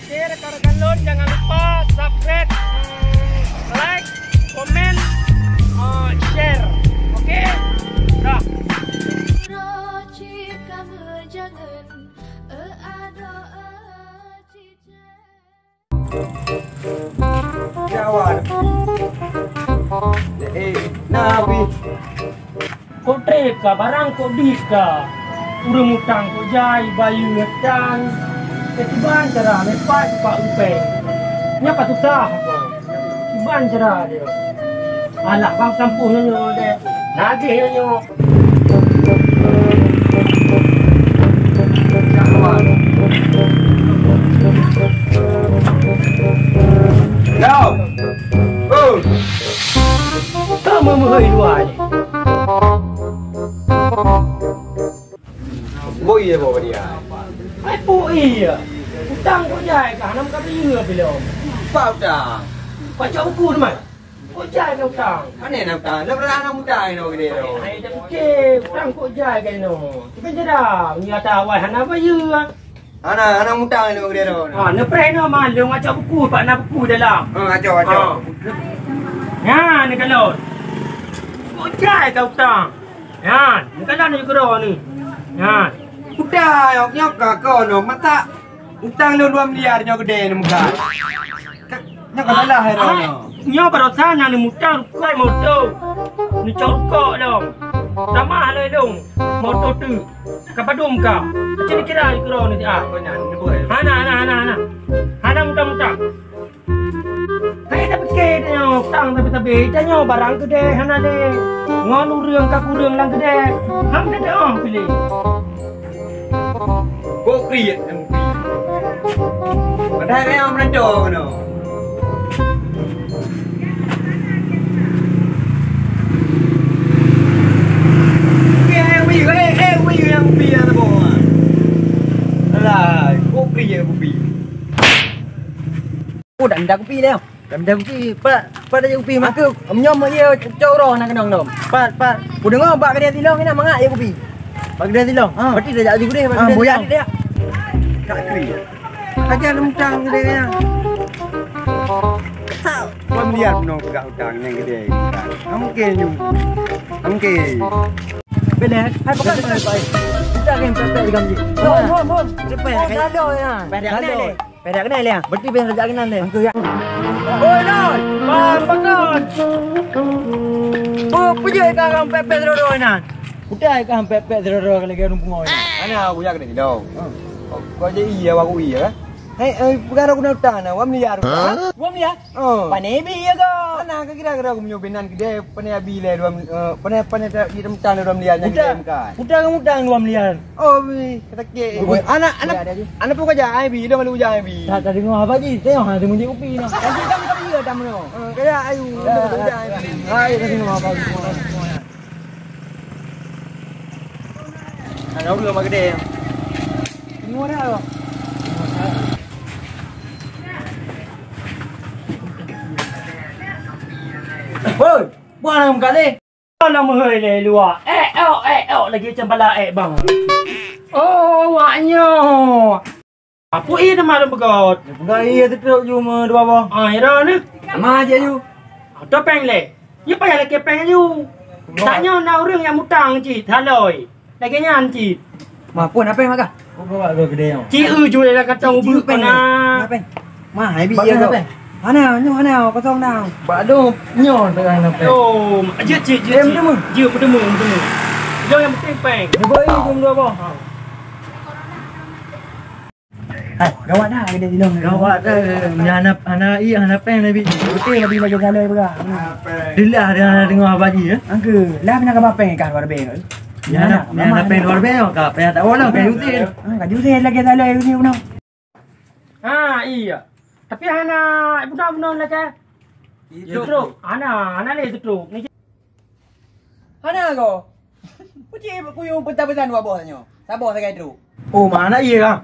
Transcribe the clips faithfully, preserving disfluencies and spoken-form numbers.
Oke, rekan-rekan lôn, jangan lupa subscribe, mm, like, komen, eh, share. Oke? Dah. Nabi. Kok trép ka, barang kok bit ka. Ureueng mutang kok jai, bayeue tan. Kiban cara, meupat bak rupée. Nyan ka susah ko. Kiban cara dia. Alah, bang sampôh nyoe deh. Nagih nyoe. Yo. Oh. Ka meumeuhôi luwa nyoe. Bui ya, bui dia. Ai bui ya. Utang kok jai ka, hana ka bri bilom. Apa utang? Baca buku teman. Kok jai ka utang? Mana nak utang? Lepas anak muda ini gede tu. Ai dah fikir, utang kok jai ka ino. Tapi jeda, ni kata awai hana bayeue. Ana, ana mutang ni gede tu. Ha, neupreh no malong acok buku, pak na buku dalam. Ha, acok, acok. Ha. Nyan, neukalon. Kok jai ka utang? Nyan, neukalon ni keudroe ni. Nyan. Udah, yok, yok, ka kau no. Mata utang lu dua miliar nyo gede ni muka. Ka, nyo ka salah, ya, ah, no. Nyoe barosa na neumutang rukok moto. Neucok rukok lom. Tamah lom lom. Moto tu. Ka padum ka. Macam ni kira, kira ni, ah. Hana, hana, hana, hana. Hana mutang-mutang. Hai, tapi ke tanyoe utang, tapi, tapi tanyoe barang gede hana le. Ngon ureueng ka kureueng lam gede. Ham gede oh pilih. Kok kriet nyang kupi? Padahai kaya meuraco keunoe. Kupi, eh, kupi, eh, eh, kupi nyang kupi nyang saboh. Alah, kok kriet kupi? Oh, dak minta kupi lé. Dak minta kupi. Pat, pat dak kupi, maka meunyoe meu ie cok uroe na keunong dong. Pat, pat. Ku deungo bak keudè silong ina mangat ie kupi. Bak keudè silong. Ha. Berarti dak jak jih gudeh bak keudè silong. Boya dak. Tak kri. Kaja lem utang gede ya. Kau miliar penuh pegang utang yang gede. Mungkin. Mungkin. Benar. Hai, bukan. Kita akan sampai di gamji. Hom, hom, hom. Cepat. Oh, dah ada ya. Dah ada. Peda keunan lé. Berarti payah tajak keunan lé. Angku ya. Oi, Lon! Bang, pakon! Peue, peue jeuet ka rang pèt-pèt sidroe-droe nan? Kutai ka rang pèt-pèt sidroe-droe lagèe ureueng pungo nyan. Hana, aku jak keunan sidroe. Kau jadi iya, aku iya, kan? Hei, eh, peugah aku nak utang, nak dua miliar. Hah? Dua miliar? Oh. Pane bi ya kau? Mana kira-kira aku meunyoe binan gede, pane abi lé dua, eh, pane, pane tak di rentang dua miliar nyan gede bukan? Utang, utang kamu utang dua miliar. Oh, bi, kata ke. Anak, anak, anak pun kerja, ai bi, dah malu ujar ai bi. Tak, tak dengar apa ji? Tengok ha, tengok je kopi ni. Tadi kamu tak iya tamu. Eh, kaya ayu, dah malu ujar ai bi. Hai, tak dengar apa ji. Ada orang mak gede. Tengok dah. Hoi, buah dalam kali. Alah meuhôi lé luwa. Eh, ok, eh, ok, lagi macam bala ek bang. Oh, awak nyoe. Apa ie nama lôn peugöt? Peugah ie teutrok ju meudua boh. Ah, ira ni. Ama aja ju. Atau peng lé. Ie payah lakée peng aju. Peugah. Tak nyoe na ureueng nyang mutang cit, haloi. Lagèe nyan cit. Mampun apa maka? Ci eu ju lé kata ubeuek peng na. Apa? Mah, hai bi ya kau. Hana, nyoe hana, kosong dah. Bak dong, nyoe tengah na peng. Oh, jeuet, jeuet, jeuet. Eh, meuteumé. Jeuet, meuteumé, meuteumé. Jauh yang penting peng. Cuba i jom dua boh. Hai, gawat dah gede silong. Gawat dah. Ni hana, hana i, hana peng nabi. Betul nabi bagi salai berah. Dilah dia hana dengar bagi ya. Angke, lah pernah kabar peng kah luar beng. Ni hana, ni hana peng luar beng ka payah tak boleh ka util. Ah, ka util lagi salai ni guna. Ha, iya. Tapi hana budak-budak lagi. Itu truk. Hana, hana leh itu truk. Ni hana ko. Kucing kuyung peta-peta dua boh nyoe. Saboh sagai truk. Oh, mana iya kah?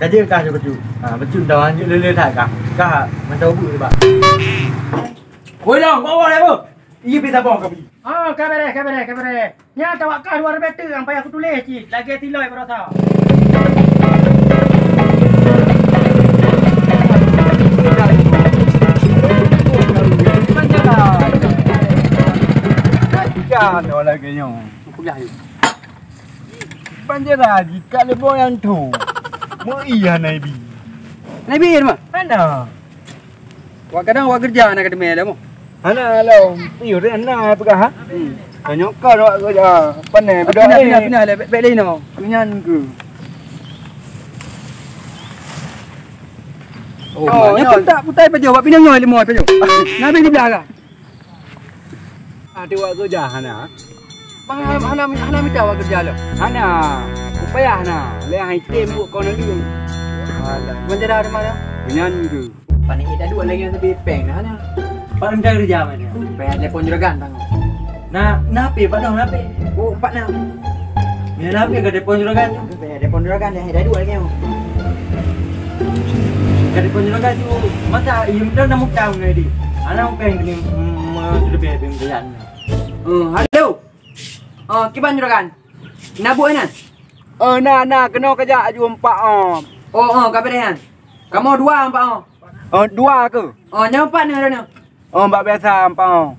Kaje kah je becut. Ha, becut dah lanjut lele that kah. Kah mantau bu sebab. Woi, dong, bawa lah, Bu. Iya, peta boh kami. Ah, kabareh, kabareh, kabareh. Nya tawak kah dua ribèe teuk nyang payah kutuléh cit, lagèe tiloi barosa. Ah, nyoe lagèe nyoe. Peugah yuk. Panjara jika leumo nyang tho. Meu iya Nabi. Nabi mah? Hana. Wak kadang wak keureuja na kadang leumo. Hana lom. Iyo, hana peugah, ha? Hmm. Tanyoe kon wak keureuja. Pane, pinah, pinah, pinah, bèk, bèk lé inoe. Nyan keuh. Oh, nyoe putai, putai pajoh, bak pinang nyoe leumo pajoh. Nabi di belakang. Até wak keureuja hana. Bang, hana, hana, hana mita wak keureuja lom. Hana. Upaya hana. Lé hai tem buet kau naleueng. Alah, ban cara di mana? Nyan keuh. Pane ida duek lagi nyan sabé pèng hana. Pak rencana keureuja mana? Payah telepon juragan tang. Na, na P, padang na P. Oh, empat enam. Nyan na P ka telepon juragan. Payah telepon juragan, dah ida duek lagi nyan. Ka telepon juragan tu. Masa iya mudah nak mutang tadi. Anak pèng ni, mm, sudah payah pèng jalan. Oh, halo. Oh, kiban juragan? Na buet nyan? Oh, na, na, keunoe kajak aju empat, oh. Oh, oh, ka beureh nyan. Kamoe dua empat, oh. Oh, dua keuh? Oh, nyoe empat nyoe, nyoe. Oh, bak biasa empat, oh.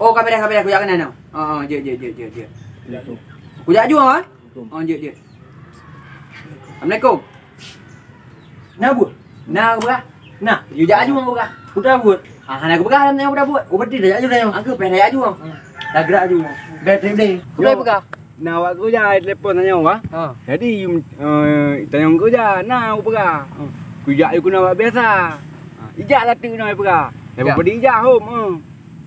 Oh, ka beureh, ka beureh, kujak keunan nyoe. Oh, oh, jeuet, jeuet, jeuet, jeuet, jeuet. Kujak aju, oh, eh? Oh, jeuet, jeuet. Assalamualaikum. Na buet? Na peugah? Na. Yue jak aju ngon peugah. Peugah buet? Ah, hana kupeugah lam nyoe peugah buet. Oh, berarti dah jak aju dah nyoe. Aku payah dah jak aju. Hmm. Dah gerak aju. Dah trip deh. Kupeugah. Na awak keureuja telepon tanyong, bah. Ha. Jadi, eh, tanyong keureuja, na kupeugah. Ha. Kujak aju keunoe awak biasa. Ha. Ijak lah tu na peugah. Dah berarti ijak hom. Ha.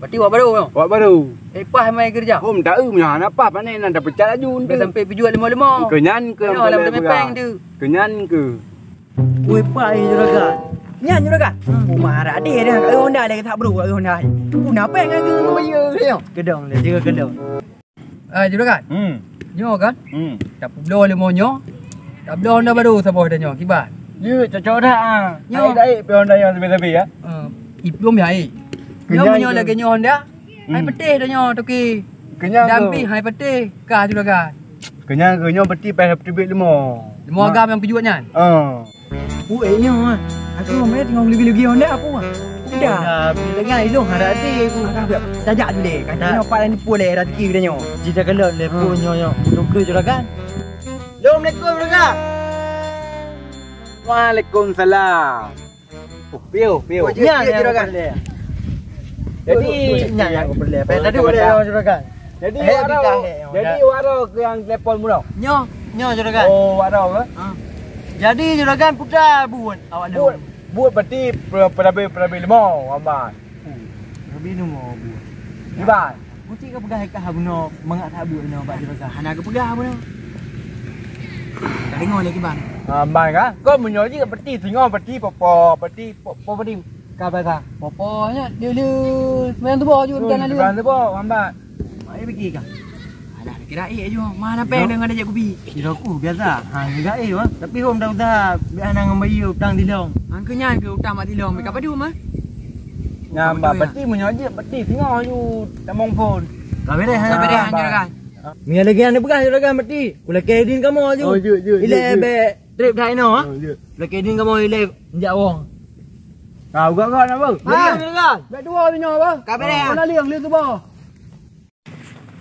Berarti awak baru nyoe? Awak baru. Eh, paih mai keureuja? Hom taeu meunyoe hana paih, pane nan tapecat laju. Sampai pijuet leumo-leumo. Keu nyan keu lam pepeng tu. Keu nyan keu. Woi, paih juragan. Nyan juragan. Hmm. Uma arak deh dah. Keu Honda lagi tak bro, keu Honda. Puna pèng aku bayar dia. Kedong dia, jaga kedong. Ah, juragan. Hmm. Nyoe kan? Hmm. Tapubloe leumo nyoe. Tabloe Honda baru saboh dah nyoe, kiban. Ya, cocok dah ah. Nyoe. Daik-daik pih Honda nyoe sabe-sabe ya. Ah, iplum ya, eh. Nyoe meunyoe lagèe nyoe Honda. Hai peuteh dah nyoe toke. Kenyang tu. Damping hai peuteh ka juragan. Kenyang tu nyoe berarti payah teubiet leumo. Leumo agam nyang pijuet nyan. Ah. Ui, eh, nyoe ah. Aku mah teungoh lagi-lagi Honda apa ah? Udah. Honda, bila lagi ilong harap sih aku. Tajak tu deh. Kata nyoe pat ni puleh rezeki kita nyoe. Jika kalau lepo nyoe nyoe. Betul-betul juragan. Assalamualaikum juragan. Waalaikumsalam. Oh, piu, piu. Nyan, nyan juragan. Jadi, nyan nyang aku peureulèe. Payah tadi boleh juragan. Jadi, eh, waro, jadi waro ke yang telepon mula? Nyoe, nyoe juragan. Oh, waro ke? Ha. Jadi juragan putra buet awak nyoe. Buet, buet berarti pe-, perabe-perabe leumo, aman. Perabe leumo buet. Iban. Mesti ka peugah kah bunoe mangat that buet inoe bak juragan. Hana ka peugah bunoe. Ka deungoe lé kiban. Ah, man ka? Kau meunyoe jih peti singoh, peti popo, peti popo, peti ka biasa. Popo nyan dia le sembahyang subuh aju dan lalu. Sembahyang subuh, lambat. Ai bagi ka. Alah, kira eh aju. Mana peng dengan dia kubi. Kira aku biasa. Ha, juga eh, tapi hom dah usaha biar nang bayar utang dilong. Angka nyan ke utang mak dilong, ka padu mah. Nyang ba peti meunyoe jeuet peti singoh aju tamong phon. Ka beres, ka beres juragan. Meunyoe lagèe nyan peugah juragan peti. Kulakèe idin kamoe aju. Oh, jeuet, jeuet. Ilèe bèk trép that inoe ha. Oh, jeuet. Kulakèe idin kamoe ilèe jak wong. Ka ugak-ugak na bang. Ha, juragan. Bèk tuwo nyoe bang. Ka beres. Mana liang liang tu bang.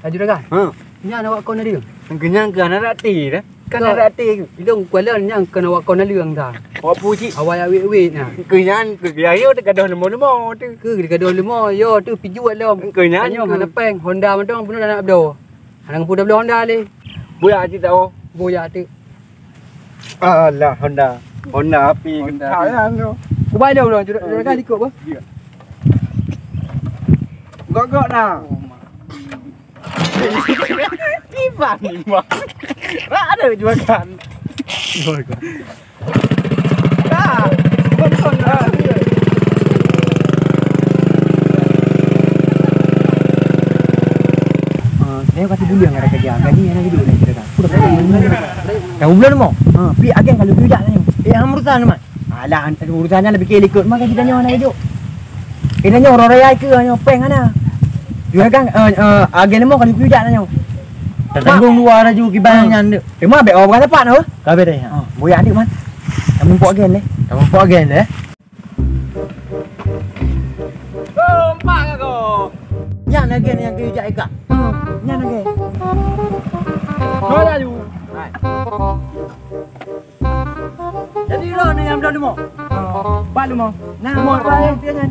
Ka juragan. Ha. Nyan awak kon ada. Kenyang ke anak rati dah. Kan anak rati ke. Ilong kuala nyang kan awak kon ada dah. Awak pu cik. Awak awet-awet nah. Kenyang ke ayo degadoh lemo-lemo tu. Ke degadoh lemo yo tu pijuat lom. Kenyang. Tanyoe hana peng Honda mantong pun anak do. Hana pun dah beli Honda le. Boya cik tak oh. Boya tu. Alah Honda. Honda api. Honda api. Kubai dong dong juragan ikut apa? Gok-gok nah. Kiban ni mah. Rak ada juragan. Dah. Betul lah. Ah, saya pasti dulu yang ada kerja. Gaji yang ada dulu yang kita kan. Udah kerja. Dah bulan mau. Ha, pi agen kalau kerja tanya. Eh, ham urusan mah. Alah, urusan nyan lebih ke likot mah kita nyoe nak hidup. Kita nyoe orang raya ke nyoe peng ana. Juragan eh, eh, agen mau kalau kerja tanya. Tanggung dua laju kiban nyan tu. Cuma bek orang bukan tepat tu. Ka beres. Ha, boya adik man. Kamu pok agen deh. Kamu pok agen deh. Oh, empat ka kau. Nyan agen yang keu jak ika. Nyan lagèe. Kau laju. Hai. Jadi lo ni nyang bloe leumo. Oh, bak leumo. Nah, leumo bak leumo. Dia nyan.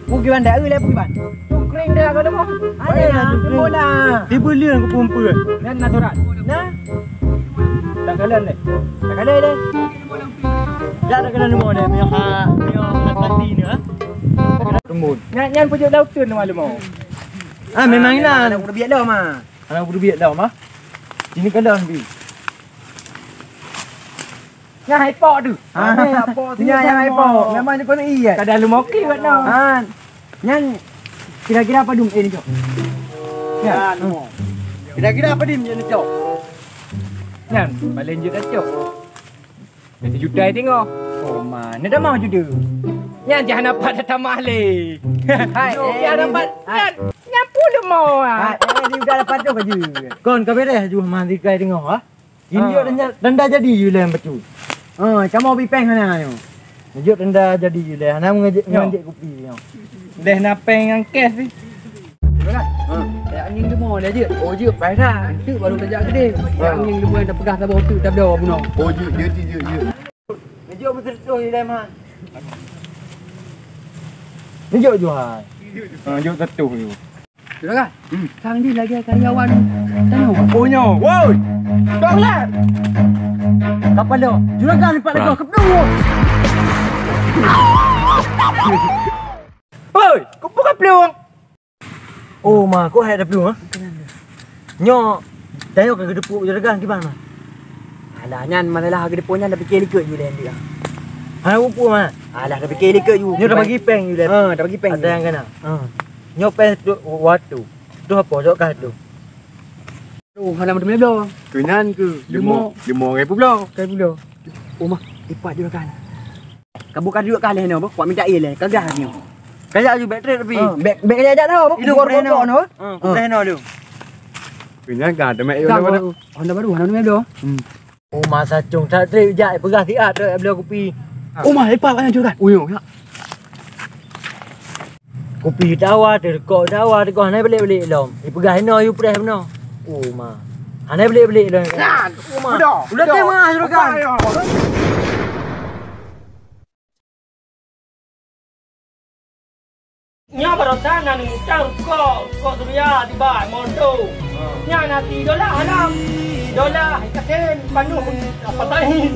Pergi ban dak, eh, lé pergi ban. Cungkring dah kau leumo. Ada lah, leumo lah. Tiba liang ke pumpa. Nyan natural. Nah. Tak kalah deh. Tak kalah deh. Dak ada kena leumo deh. Mio ha, mio ha tadi ni, ha. Tembun. Nyan, nyan pujuk laut tu leumo. Ah, memang inan. Anak udah biak dah, ma. Anak udah biak dah, ma. Sini kalah nanti. Nyan hai pok tu. Ah, hai pok tu. Nyan, nyan hai pok. Memang ni kau nak iya. Kada leumo ki buat no. Ah. Nyan kira-kira apa dum eh ni, Cok? Nyan. Kira-kira apa dim je ni, Cok? Nyan, paling juta, Cok. Jadi juta tengok. Oh, ma. Ni dah mau juta. Nyan jangan dapat dah tamah leh. Hai, eh, jangan dapat. Nyan, nyan pun leumo ah. Hai, eh, ni udah dapat tu kerja. Kon ka beres ju mah tikai tengok ah. Injok tenda, tenda jadi yue lé bacut. Ha, kamoe bi péng hana nyoe. Injok tenda jadi yue lé hana mengejek, mengejek kupi nyoe. Deh na péng nyang cash ni. Ha, kayak anjing deungoe lé jeuet. Oh, jeuet pai dah. Enteuk baru tajak gede. Kayak anjing deungoe dah peugah saboh teuk tabloe bunoe. Oh, jeuet, jeuet, jeuet, jeuet. Injok beuteutoh yue lé man. Injok juhai. Ha, injok teutoh yue. Juragan, hmm, sang jih lagèe karyawan tanyoe. Oh, nyoe. Woi! Kau ulat! Kapal dah. Juragan, lipat lagi. Kepedung. Woi, kau buka peluang. Oh, ma, kau hai dah peluang, ha? Nyoe, tanyoe ka geudeupu juragan kiban, ma? Alah, nyan masalah geudeupu nyan dah pikir likot ju lé, Andik, ah. Hana peue-peue, ma. Alah, dah pikir likot ju. Nyoe dah bagi péng ju lé. Ha, dah bagi péng. Ada nyang kana. Ha. Nyoe péng tu, waktu. Tu apa? Jok kah tu? Oh, hana meuteumé bloe. Keunan keu leumo, leumo ribèe bloe. Ribèe bloe. Oh, ma, lipat juragan. Ka buka duek ka lhèe nyoe, bah. Kuat minta ie lhèe, ka gah nyoe. Kajak ju bèk trép tapi. Ha, bèk, bèk kajak dah, bah. Itu kupreh nyoe. Ha, kupreh nyoe lé. Keunan ka teumèe ie. Honda baru, Honda baru, Honda baru. Hmm. Oh, masa cung that trép jak peugah siat trép bloe kupi. Oh, ma, lepas banyak curhat. Oh, yo, ya. Kupi tawa, teureukoh tawa, teureukoh hana belék-belék lom. Ipeugah inoe, ipeugah meunoe. Oh, ma. Hana belék-belék lom. Nah, oh, ma. Udah, udah, udah, tengok, udah, sudah kan. Nya barosan na neumutang rukok, rukok Surya tiba moto. Nya na si idola halam. Idola hai kasen panuh apa lain.